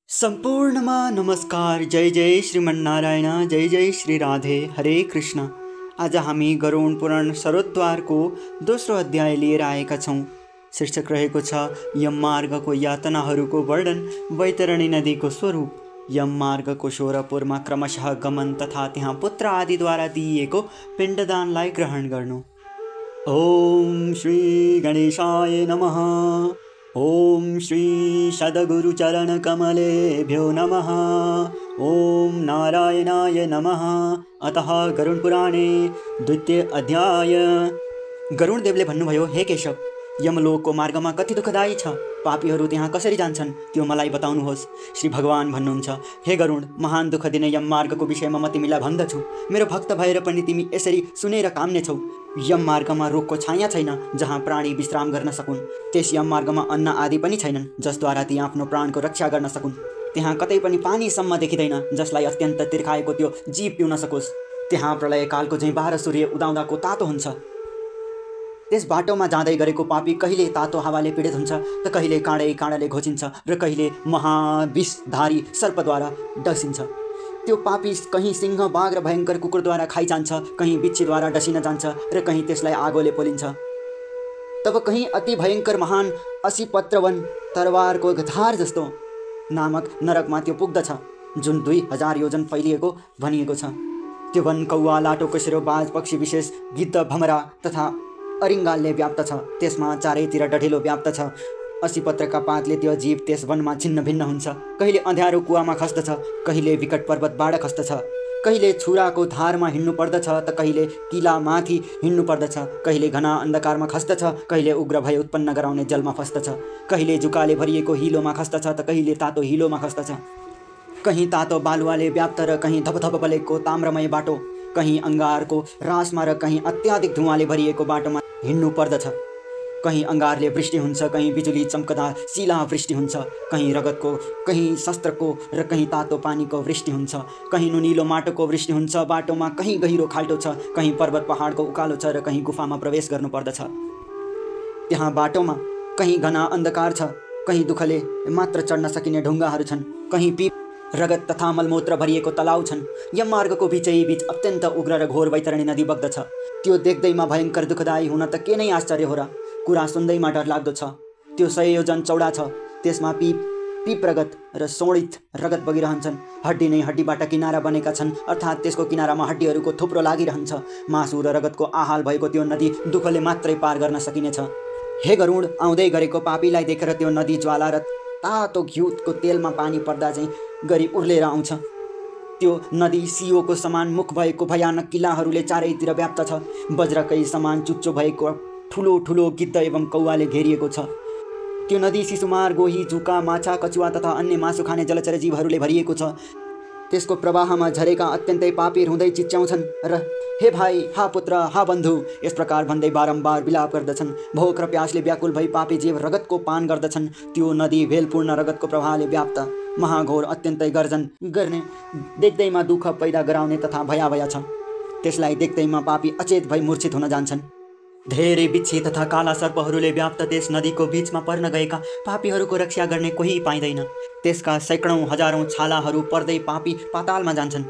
सम्पूर्णमा नमस्कार। जय जय श्रीमन्नारायण, जय जय श्री राधे, हरे कृष्ण। आज हामी गरुड पुराण सरोद्वारको दोस्रो अध्याय लिएर आएका छौँ। शीर्षक रहेको छ यम मार्गको यातनाहरूको वर्णन, वैतरणी नदीको स्वरूप। यम मार्गको शोरपुरमा क्रमशः गमन तथा त्यहाँ पुत्र आदिद्वारा दिइएको पिण्डदानलाई ग्रहण गर्नु। ओम श्री गणेशाय नमः। ओम श्री सद्गुरुचरणकमलेभ्यो नमः। ओम नारायणाय नमः। अतः गरुडपुराणे द्वितीय अध्याय। गरुडदेवले भन्नुभयो, हे केशव, यमलोकको मार्गमा कति दुःखदायी छ। पापीहरू त्यहाँ कसरी जान्छन् त्यो मलाई बताउनुहोस्। श्री भगवान भन्नुहुन्छ, हे गरुड, महान दुःख दिने यम मार्गको विषयमा म तिमीलाई भन्दछु। मेरो भक्त भएर पनि तिमी यसरी सुनेर काम्ने छौ। यम मार्गमा रुखको छाया छैन जहाँ प्राणी विश्राम गर्न सकुन्। त्यस यम मार्गमा अन्न आदि पनि छैनन् जसद्वारा ती आफ्नो प्राणको रक्षा गर्न सकुन्। त्यहाँ कतै पनि पानीसम्म देखिँदैन जसलाई अत्यन्त तिर्खाएको त्यो जीव पिउन सकोस्। त्यहाँ प्रलयकालको झैँ 12 सूर्य उदाउँदाको तातो हुन्छ। त्यस बाटोमा जाँदै गरेको पापी कहिले तातो हावाले पीडित हुन्छ त कहिले काँडाले घोचिन्छ र कहिले महाविषधारी सर्पद्वारा डसिन्छ। त्यो पापी कहीँ सिंह, बाघ र भयङ्कर कुकुरद्वारा खाइजान्छ, कहीँ बिच्छीद्वारा डसिन जान्छ र कहीँ त्यसलाई आगोले पोलिन्छ। तब कहीँ अति भयङ्कर महान असीपत्रवन तरवारको धार जस्तो नामक नरकमा त्यो पुग्दछ, जुन 2000 योजन फैलिएको भनिएको छ। त्यो वन कौवा, लाटो कोसेरो, बाज, पक्षी विशेष, गिद्ध, भमरा तथा अरिङ्गालले व्याप्त छ। त्यसमा चारैतिर डढेलो व्याप्त छ। असीपत्रका पातले त्यो जीव त्यस वनमा छिन्न भिन्न हुन्छ। कहिले अँध्यारो कुवामा खस्दछ, कहिले विकट पर्वतबाट खस्दछ, कहिले छुराको धारमा हिँड्नु पर्दछ त कहिले किलामाथि हिँड्नु पर्दछ, कहिले घना अन्धकारमा खस्दछ, कहिले उग्र भय उत्पन्न गराउने जलमा फस्दछ, कहिले जुकाले भरिएको हिलोमा खस्दछ त कहिले तातो हिलोमा खस्दछ, कहीँ तातो बालुवाले व्याप्त र कहीँ धपधप बलेको ताम्रमय बाटो, कहीँ अङ्गारको रासमा र कहीँ अत्याधिक धुवाँले भरिएको बाटोमा हिँड्नु पर्दछ। कहीँ अङ्गारले वृष्टि हुन्छ, कहीँ बिजुली चम्कदा शिला वृष्टि हुन्छ, कहीँ रगतको, कहीँ शस्त्रको र कहीँ तातो पानीको वृष्टि हुन्छ, कहीँ नुनिलो माटोको वृष्टि हुन्छ। बाटोमा कहीँ गहिरो खाल्टो छ, कहीँ पर्वत पहाडको उकालो छ र कहीँ गुफामा प्रवेश गर्नुपर्दछ। त्यहाँ बाटोमा कहीँ घना अन्धकार छ, कहीँ दुःखले मात्र चढ्न सकिने ढुङ्गाहरू छन्, कहीँ पिप, रगत तथा मलमूत्र भरिएको तलाउ छन्। यम मार्गको बीच अत्यन्त उग्र र घोर वैतरणी नदी बग्दछ। त्यो देख्दैमा भयङ्कर दुःखदायी हुन त के नै आश्चर्य हो र। कुरा सुन्दैमा डरलाग्दो छ। त्यो 100 योजन चौडा छ। त्यसमा पिप रगत र सोडित रगत बगिरहन्छन्। हड्डी नै हड्डीबाट किनारा बनेका छन्, अर्थात् त्यसको किनारामा हड्डीहरूको थुप्रो लागिरहन्छ। मासु र रगतको आहाल भएको त्यो नदी दुःखले मात्रै पार गर्न सकिनेछ। हे गरुड, आउँदै गरेको पापीलाई देखेर त्यो नदी ज्वाला र तातो घिउको तेलमा पानी पर्दा चाहिँ गरी उर्लेर आउँछ। त्यो नदी सियोको समान मुख भएको भयानक किल्लाहरूले चारैतिर व्याप्त छ। वज्रकै समान चुच्चो भएको ठुलो ठुलो गिद्ध एवं कौवाले घेरिएको छ। त्यो नदी शिशुमार, गोही, जुका, माछा, कछुवा तथा अन्य मासु खाने जलचर जीवहरूले भरिएको छ। त्यसको प्रवाहमा झरेका अत्यन्तै पापी हुँदै चिच्याउँछन् र हे भाइ, हा पुत्र, हा बन्धु यस प्रकार भन्दै बारम्बार विलाप गर्दछन्। भोक र प्यासले व्याकुल भई पापी जीव रगतको पान गर्दछन्। त्यो नदी भेलपूर्ण रगतको प्रवाहले व्याप्त, महाघोर, अत्यन्तै गर्जन गर्ने, देख्दैमा दुःख पैदा गराउने तथा भयावह छ। त्यसलाई देख्दैमा पापी अचेत भई मूर्छित हुन जान्छन्। धेरै बिच्छी तथा काला सर्पहरूले व्याप्त त्यस नदीको बीचमा पर्न गएका पापीहरूको रक्षा गर्ने कोही पाइँदैन। त्यसका सैकडौँ हजारौँ छालाहरू पर्दै पापी पातालमा जान्छन्।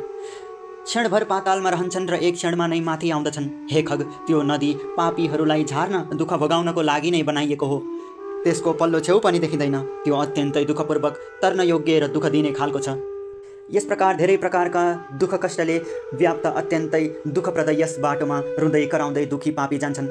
क्षणभर पातालमा रहन्छन् र एक क्षणमा नै माथि आउँदछन्। हे खग, त्यो नदी पापीहरूलाई झार्न, दुःख भोगाउनको लागि नै बनाइएको हो। त्यसको पल्लो छेउ पनि देखिँदैन। त्यो अत्यन्तै दुःखपूर्वक तर्न योग्य र दुःख दिने खालको छ। यस प्रकार धेरै प्रकारका दुःख कष्टले व्याप्त अत्यन्तै दुःखप्रद यस बाटोमा रुँदै कराउँदै दुःखी पापी जान्छन्।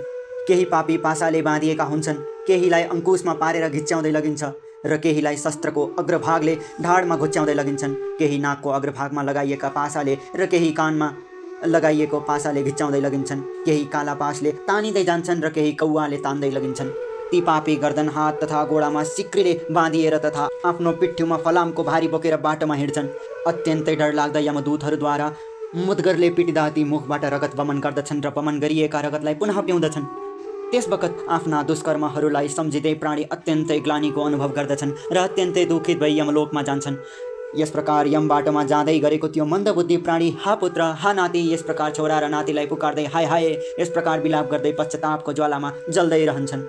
केही पापी पासाले बाँधिएका हुन्छन्, केहीलाई अङ्कुशमा पारेर घिच्याउँदै लगिन्छ र केहीलाई शस्त्रको अग्रभागले ढाडमा घुच्याउँदै लगिन्छन्। केही नाकको अग्रभागमा लगाइएका पासाले र केही कानमा लगाइएको पासाले घिच्याउँदै लगिन्छन्। केही काला पासले तानिँदै जान्छन् र केही कौवाले तान्दै लगिन्छन्। ती पापी गर्दन, हात तथा गोडामा सिक्रीले बाँधिएर तथा आफ्नो पिठ्युमा फलामको भारी बोकेर बाटोमा हिँड्छन्। अत्यन्तै डरलाग्दा यमदूतहरूद्वारा मुद्गरले पिटिँदा ती मुखबाट रगत वमन गर्दछन् र वमन गरिएका रगतलाई पुनः पिउँदछन्। त्यस बखत आफ्ना दुष्कर्महरूलाई सम्झिँदै प्राणी अत्यन्तै ग्लानीको अनुभव गर्दछन् र अत्यन्तै दुःखित भई यमलोकमा जान्छन्। यस प्रकार यम बाटोमा जाँदै गरेको त्यो मन्दबुद्धि प्राणी, हा पुत्र, हा नाति यस प्रकार छोरा र नातिलाई पुकार्दै हाय हाय यस प्रकार विलाप गर्दै पश्चातापको ज्वालामा जल्दै रहन्छन्।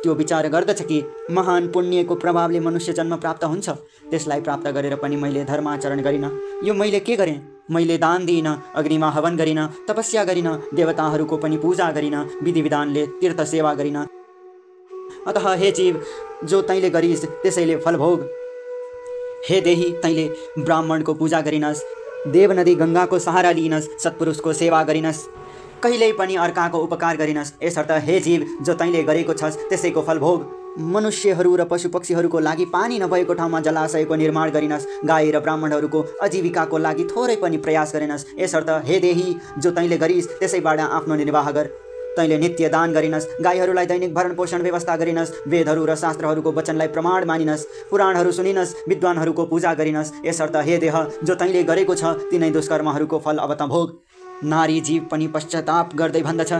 त्यो विचार गर्दछ कि महान पुण्यको प्रभावले मनुष्य जन्म प्राप्त हुन्छ। त्यसलाई प्राप्त गरेर पनि मैले धर्माचरण गरिनँ। यो मैले के गरेँ? मैले दान दिइनँ, अग्निमा हवन गरिनँ, तपस्या गरिनँ, देवताहरूको पनि पूजा गरिनँ, विधि विधानले तीर्थ सेवा गरिनँ। अतः हे जीव, जो तैँले गरिस् त्यसैले फल भोग। हे देही, तैँले ब्राह्मणको पूजा गरिनस्, देव नदी गङ्गाको सहारा लिइनस्, सत्पुरुषको सेवा गरिनस्, कहिल्यै पनि अर्काको उपकार गरिनस्। यसर्थ हे जीव, जो तैँले गरेको छस् त्यसैको फल भोग। मनुष्यहरू र पशुपक्षीहरूको लागि पानी नभएको ठाउँमा जलाशयको निर्माण गरिनस्, गाई र ब्राह्मणहरूको आजीविकाको लागि थोरै पनि प्रयास गरिनस्। यसर्थ हे देही, जो तैँले गरिस् त्यसैबाट आफ्नो निर्वाह गर। तैँले नित्य दान गरिनस्, गाईहरूलाई दैनिक भरण पोषण व्यवस्था गरिनस्, वेदहरू र शास्त्रहरूको वचनलाई प्रमाण मानिनस्, पुराणहरू सुनिनस्, विद्वानहरूको पूजा गरिनस्। यसर्थ हे देह, जो तैँले गरेको छ तिनै दुष्कर्महरूको फल अब त भोग। नारी जीव पनि पश्चाताप गर्दै भन्दछ,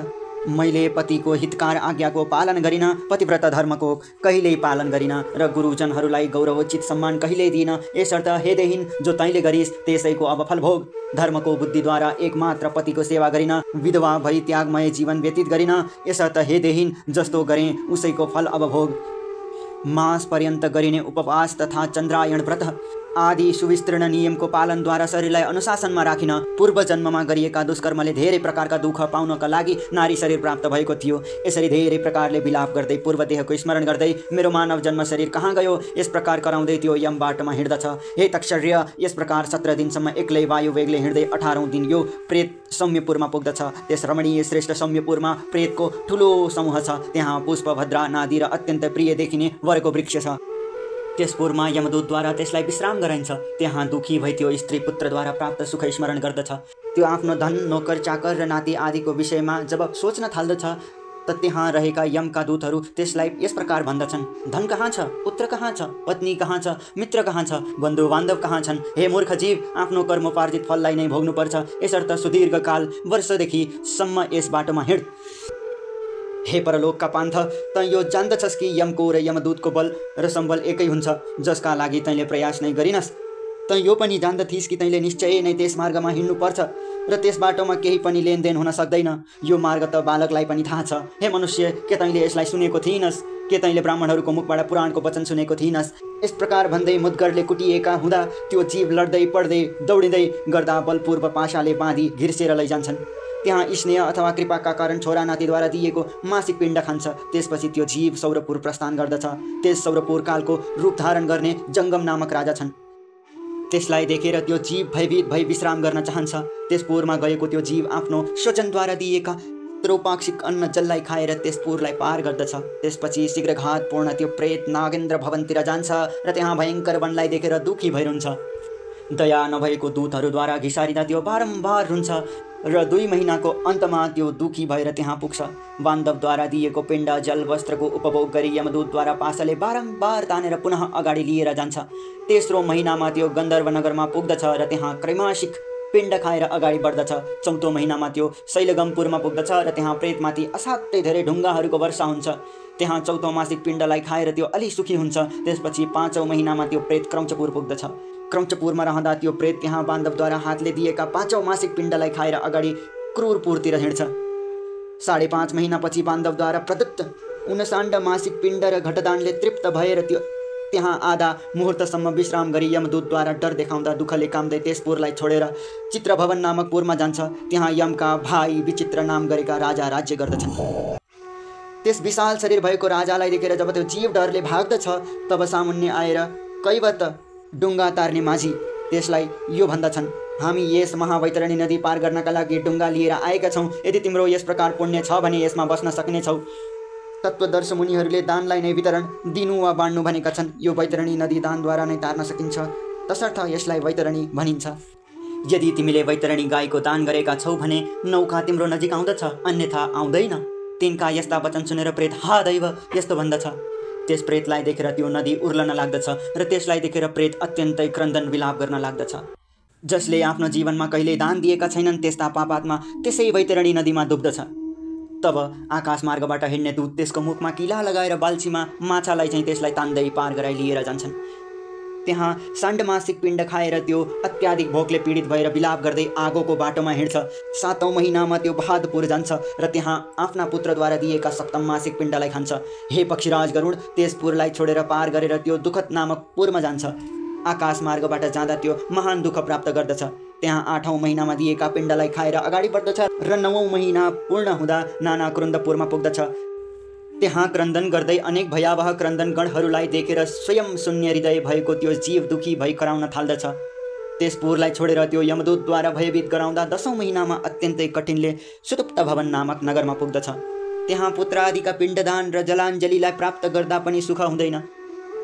मैले पतिको हितकार आज्ञाको पालन गरिनँ, पतिव्रत धर्मको कहिल्यै पालन गरिनँ र गुरुजनहरूलाई गौरवोचित सम्मान कहिल्यै दिइनँ। यसर्थ हे देहिन, जो तैँले गरिस् त्यसैको अब फल भोग। धर्मको बुद्धिद्वारा एकमात्र पतिको सेवा गरिनँ, विधवा भई त्यागमय जीवन व्यतीत गरिनँ। यसर्थ हे देहिन, जस्तो गरेँ उसैको फल अब भोग। मास पर्यन्त गरिने उपवास तथा चन्द्रायण व्रत आदि सुविस्तृर्ण नियमको पालनद्वारा शरीरलाई अनुशासनमा राखिन। पूर्व जन्ममा गरिएका दुष्कर्मले धेरै प्रकारका दुःख पाउनका लागि नारी शरीर प्राप्त भएको थियो। यसरी धेरै प्रकारले विलाप गर्दै पूर्व देहको स्मरण गर्दै मेरो मानव जन्म शरीर कहाँ गयो यस प्रकार कराउँदै त्यो यम बाटोमा हिँड्दछ। हे तक्षर्य, यस प्रकार 17 दिनसम्म एक्लै वायु वेगले हिँड्दै 18औं दिन यो प्रेत सौम्यपुरमा पुग्दछ। त्यस रमणीय श्रेष्ठ सौम्यपुरमा प्रेतको ठुलो समूह छ। त्यहाँ पुष्प, भद्रा, नादी र अत्यन्त प्रिय देखिने वरको वृक्ष छ। त्यसपुरमा यमदूतद्वारा त्यसलाई विश्राम गराइन्छ। त्यहाँ दुखी भई त्यो स्त्री पुत्रद्वारा प्राप्त सुख स्मरण गर्दछ। त्यो आफ्नो धन, नोकर, चाकर र नाति आदिको विषयमा जब सोच्न थाल्दछ त त्यहाँ रहेका यमका दूतहरू त्यसलाई यस प्रकार भन्दछन्, धन कहाँ छ, पुत्र कहाँ छ, पत्नी कहाँ छ, मित्र कहाँ छ, बन्धु बान्धव कहाँ छन्? हे मूर्ख जीव, आफ्नो कर्मोपार्जित फललाई नै भोग्नुपर्छ। यसर्थ सुदीर्घ काल वर्षदेखि सम्म यस बाटोमा हिँड। हे परलोकका पान्थ, तँ यो जान्दछस् कि यमको र यमदूतको बल र सम्बल एकै हुन्छ, जसका लागि तैँले प्रयास नै गरिनस्। तँ यो पनि जान्दथिस् कि तैँले निश्चय नै त्यस मार्गमा हिँड्नुपर्छ र त्यस बाटोमा केही पनि लेनदेन हुन सक्दैन। यो मार्ग त बालकलाई पनि थाहा छ। हे मनुष्य, के तैँले यसलाई सुनेको थिइनस्? के तैँले ब्राह्मणहरूको मुखबाट पुराणको वचन सुनेको थिइनस्? यस प्रकार भन्दै मुद्गरले कुटिएका हुँदा त्यो जीव लड्दै पड्दै दौडिँदै गर्दा बलपूर्व पाशाले बाँधी घिर्सेर लैजान्छन्। त्यहाँ स्नेह अथवा कृपाका कारण छोरा नातिद्वारा दिएको मासिक पिण्ड खान्छ। त्यसपछि त्यो जीव सौरपुर प्रस्थान गर्दछ। त्यस सौरपुर कालको रूप धारण गर्ने जङ्गम नामक राजा छन्। त्यसलाई देखेर त्यो जीव भयभीत भई विश्राम गर्न चाहन्छ। त्यसपुरमा गएको त्यो जीव आफ्नो स्वजनद्वारा दिएका त्रोपाक्षिक अन्न जललाई खाएर त्यसपुरलाई पार गर्दछ। त्यसपछि शीघ्रघातपूर्ण त्यो प्रेत नागेन्द्र भवनतिर जान्छ र त्यहाँ भयङ्कर वनलाई देखेर दुखी भइरहन्छ। दया नभएको दूतहरूद्वारा घिसारिँदा त्यो बारम्बार रुन्छ र 2 महिनाको अन्तमा त्यो दुखी भएर त्यहाँ पुग्छ। बान्धवद्वारा दिएको पिण्ड, जल, वस्त्रको उपभोग गरी यमदूतद्वारा पासाले बारम्बार तानेर पुनः अगाडि लिएर जान्छ। तेस्रो महिनामा त्यो गन्धर्व नगरमा पुग्दछ र त्यहाँ त्रैमासिक पिण्ड खाएर अगाडि बढ्दछ। 4औं महिनामा त्यो शैलगमपुरमा पुग्दछ र त्यहाँ प्रेतमाथि असाध्यै धेरै ढुङ्गाहरूको वर्षा हुन्छ। त्यहाँ 4औं मासिक पिण्डलाई खाएर त्यो अलि सुखी हुन्छ। त्यसपछि 5औं महिनामा त्यो प्रेत क्रौञ्चपुर पुग्दछ। क्रौञ्चपुरमा रहँदा त्यो प्रेत त्यहाँ बान्धवद्वारा हातले दिएका 5औं मासिक पिण्डलाई खाएर अगाडि क्रूरपुरतिर हिँड्छ। 5.5 महिनापछि बान्धवद्वारा प्रदत्त 59 मासिक पिण्ड र घटदानले तृप्त भएर त्यो त्यहाँ आधा मुहुर्तसम्म विश्राम गरी यमदूतद्वारा डर देखाउँदा दुःखले काम्दै त्यसपुरलाई छोडेर चित्रभवन नामक पुरमा जान्छ। त्यहाँ यमका भाइ विचित्र नाम गरेका राजा राज्य गर्दछन्। त्यस विशाल शरीर भएको राजालाई देखेर जब त्यो जीव डरले भाग्दछ तब सामुन्ने आएर कैवत डुङ्गा तार्ने माझी त्यसलाई यो भन्दछन्, हामी यस महावैतरणी नदी पार गर्नका लागि डुङ्गा लिएर आएका छौँ। यदि तिम्रो यस प्रकार पुण्य छ भने यसमा बस्न सक्नेछौ। तत्त्वदर्श मुनिहरूले दानलाई नै वितरण दिनु वा बाँड्नु भनेका छन्। यो वैतरणी नदी दानद्वारा नै तार्न सकिन्छ, तसर्थ यसलाई वैतरणी भनिन्छ। यदि तिमीले वैतरणी गाईको दान गरेका छौ भने नौका तिम्रो नजिक आउँदछ, अन्यथा आउँदैन। तिनका यस्ता वचन सुनेर प्रेत हा दैव यस्तो भन्दछ। त्यस प्रेतलाई देखेर त्यो नदी उर्लन लाग्दछ र त्यसलाई देखेर प्रेत अत्यन्तै क्रन्दन विलाप गर्न लाग्दछ। जसले आफ्नो जीवनमा कहिल्यै दान दिएका छैनन् त्यस्ता पापात्मा त्यसै वैतरणी नदीमा डुब्दछ। तब आकाश मार्गबाट हिँड्ने दूत त्यसको मुखमा किला लगाएर बाल्छीमा माछालाई चाहिँ त्यसलाई तान्दै पार गराइ लिएर जान्छन्। त्यहाँ षाण्डमासिक पिण्ड खाएर त्यो अत्याधिक भोकले पीडित भएर विलाप गर्दै आगोको बाटोमा हिँड्छ। 7औं महिनामा त्यो बहादुरपुर जान्छ र त्यहाँ आफ्ना पुत्रद्वारा दिएका सप्तम मासिक पिण्डलाई खान्छ। हे पक्षीराज गरुड त्यस पुरलाई छोडेर पार गरेर त्यो दुखद नामक पुरमा जान्छ। आकाश मार्गबाट जाँदा त्यो महान दुःख प्राप्त गर्दछ। त्यहाँ 8औं महिनामा दिएका पिण्डलाई खाएर अगाडि बढ्दछ र 9औं महिना पूर्ण हुँदा नाना क्रुन्दपुरमा पुग्दछ। त्यहाँ क्रन्दन गर्दै अनेक भयावह क्रन्दनगणहरूलाई देखेर स्वयं शून्य हृदय भएको त्यो जीव दुखी भई कराउन थाल्दछ। त्यस पुरलाई छोडेर त्यो यमदूतद्वारा भयभीत गराउँदा 10औं महिनामा अत्यन्तै कठिनले सुतुप्त भवन नामक नगरमा पुग्दछ। त्यहाँ पुत्र आदिका पिण्डदान र जलाञ्जलीलाई प्राप्त गर्दा पनि सुख हुँदैन।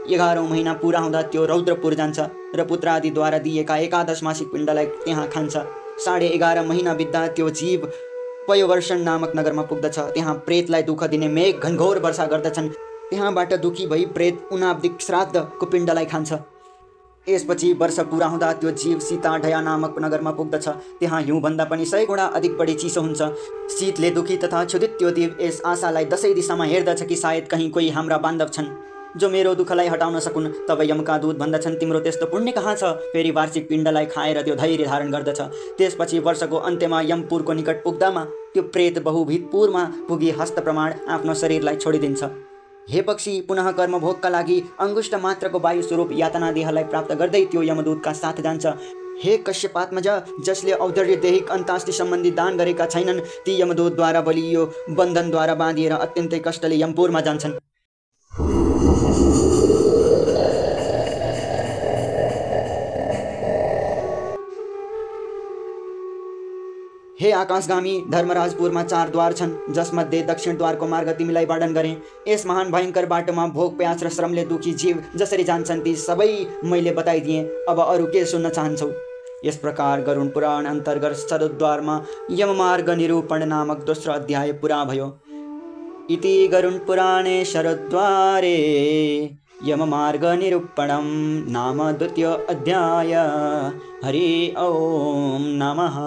11औं महिना पुरा हुँदा त्यो रौद्रपुर जान्छ र पुत्र आदिद्वारा दिएका 11 मासिक पिण्डलाई त्यहाँ खान्छ। 11.5 महिना बित्दा त्यो जीव पयोवर्षण नामक नगरमा पुग्दछ। त्यहाँ प्रेतलाई दुःख दिने मेघ घनघोर वर्षा गर्दछन्। त्यहाँबाट दुखी भई प्रेत उनाब्दिक श्राद्धको पिण्डलाई खान्छ। यसपछि वर्ष पुरा हुँदा त्यो जीव सीताढया नामक नगरमा पुग्दछ। त्यहाँ हिउँभन्दा पनि 100 गुणा अधिक बढी चिसो हुन्छ। शीतले दुखी तथा क्षुधित त्यो जीव यस आशालाई दशै दिशामा हेर्दछ कि सायद कहीँ कोही हाम्रा बान्धव छन् जो मेरो दुःखलाई हटाउन सकुन्। तब यमका दूत भन्दछन् तिम्रो त्यस्तो पुण्य कहाँ छ। फेरि वार्षिक पिण्डलाई खाएर त्यो धैर्य धारण गर्दछ। त्यसपछि वर्षको अन्त्यमा यमपुरको निकट पुग्दामा त्यो प्रेत बहुभीतपुरमा पुगी हस्त प्रमाण आफ्नो शरीरलाई छोडिदिन्छ। हे पक्षी पुनः कर्मभोगका लागि अंगुष्ठ मात्रको वायु स्वरूप यातना देहलाई प्राप्त गर्दै त्यो यमदूतका साथ जान्छ। हे कश्यपात्मज जसले औदर्य देहिक अन्ताष्टि सम्बन्धी दान गरेका छैनन् ती यमदूतद्वारा बलियो बन्धनद्वारा बाँधिएर अत्यन्तै कष्टले यमपुरमा जान्छन्। हे आकाशगामी धर्मराजपुरमा 4 द्वार छन् जसमध्ये दक्षिण द्वारको मार्ग तिमीलाई वर्णन गरेँ। यस महान भयंकर बाटोमा भोक प्यास र श्रमले दुखी जीव जसरी जान्छन् ती सबै मैले बताइदिएँ। अब अरू के सुन्न चाहन्छौ। यस प्रकार गरुण पुराण अन्तर्गत शरद्वारमा यममार्ग निरूपण नामक दोस्रो अध्याय पुरा भयो। इति गरुण पुराणे शरद्वारे यममार्ग निरूपणं नाम द्वितीय अध्याय। हरि ओम नमः।